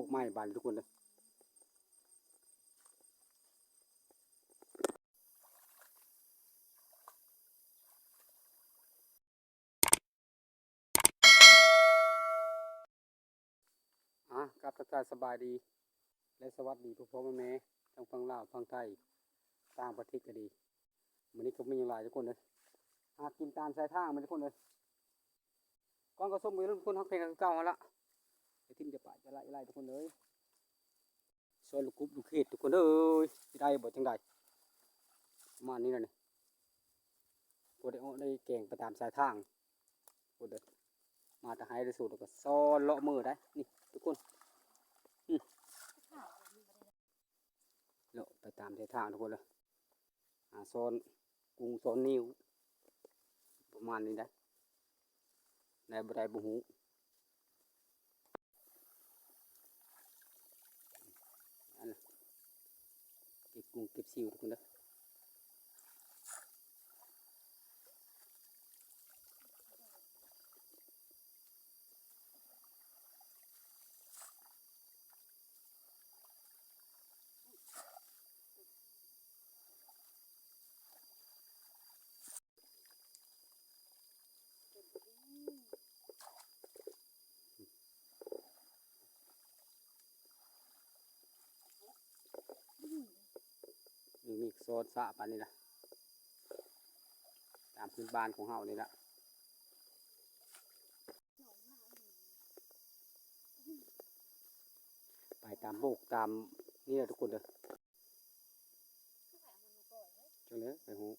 ກໃໝ່ບາດນີ້ທຸກຄົນເດີ. ອາ ກັບທັກທາຍສະບາຍດີ ແລະ ສະຫວັດດີພໍ່ໆແມ່ໆ ທັງຝັ່ງລາວ ຝັ່ງໄທ ຕ່າງປະເທດກໍດີ. ມື້ນີ້ກໍມີຫຍັງຫຼາຍທຸກຄົນເດີ ຫາກິນຕາມຊາຍທາງມາທຸກຄົນເດີ. ກ່ອນເຂົ້າຊົມ ຢ່າລືມກົດຮັກແພງກັນຄືເກົ່າຫັ້ນລະ. ໄປຖິ້ມຈະປະຈະໄລ່ໄລ່ທຸກຄົນເອີຍ. ຊອນລູກກຸບລູກເຂດທຸກຄົນເອີຍ ຊິໄດ້ບໍ່ຈັ່ງໃດ ປະມານນີ້ແຫຼະນີ້. ບໍ່ໄດ້ເອາະໄດ້ແກງໄປຕາມສາຍທາງພຸ້ນເດີ ມາແຕ່ໄຮ່ແຕ່ສວນ ແລ້ວກໍຊອນເລາະເມືອໄດ໋ນີ້ທຸກຄົນ. ອື ເລາະໄປຕາມສາຍທາງທຸກຄົນເດີ. ຫາຊອນກຸງຊອນນິວ ປະມານນີ້ໄດ໋ ໄດ້ບໍ່ໄດ້ບໍ່ຮູ້. ອັນ ເກັບກຸງເກັບຊິວທຸກຄົນເດີ. ມີ ມີຊອນສະປານນີ້ລະ ຕາມພື້ນບ້ານຂອງເຮົານີ້ລະ. ໄປຕາມໂບກຕາມນີ້ແຫຼະທຸກຄົນເດີ ຈັ່ງໃດໄປຮູ້.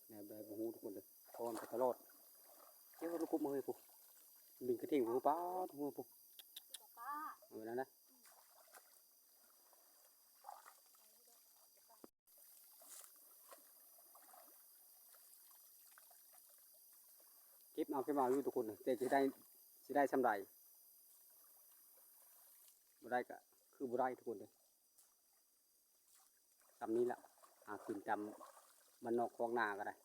ແນວໃດບໍ່ຮູ້ທຸກຄົນເດີ ຕ້ອນໄປຕະຫຼອດ. ເຈົ້າລູກກົບມາເຮີຍພຸ້ນ ບິນກະທິງພຸ້ນ ປາດຫົວພຸ້ນ ເອົາໄວ້ນັ້ນນະ. ເກັບເອົາ ເກັບເອົາຢູ່ທຸກຄົນ ແຕ່ຊິໄດ້ ຊິໄດ້ສ່ຳໃດ ບໍ່ໄດ້ກະຄືບໍ່ໄດ້ທຸກຄົນເດີ. ສ່ຳນີ້ລະ ຫາກິນຕາມບ້ານນອກຄອກນາກໍໄດ້.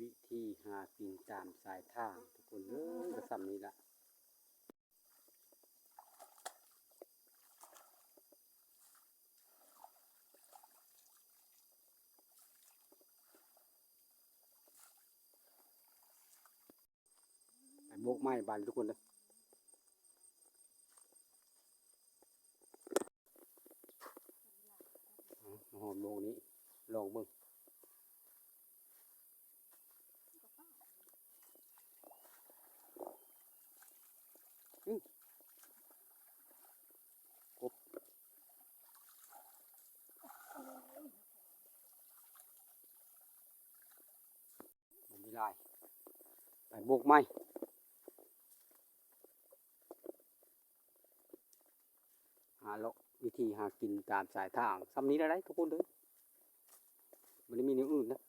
ວິທີຫາກິນຕາມສາຍທາງທຸກຄົນເອີຍ ກໍສ່ຳນີ້ລະ. ໄປໂບກໃໝ່ບາດນີ້ທຸກຄົນເດີ. ເອົາ ມາຮອດໂບກນີ້ ລອງເບິ່ງ. ອື ອ ໄປ ໄປໂບກໃໝ່ ຫາເລາະວິທີຫາກິນຕາມສາຍທາງ ສ່ຳນີ້ລະໄດ໋ທຸກຄົນເດີ ບໍ່ໄດ້ມີແນວອື່ນນະ.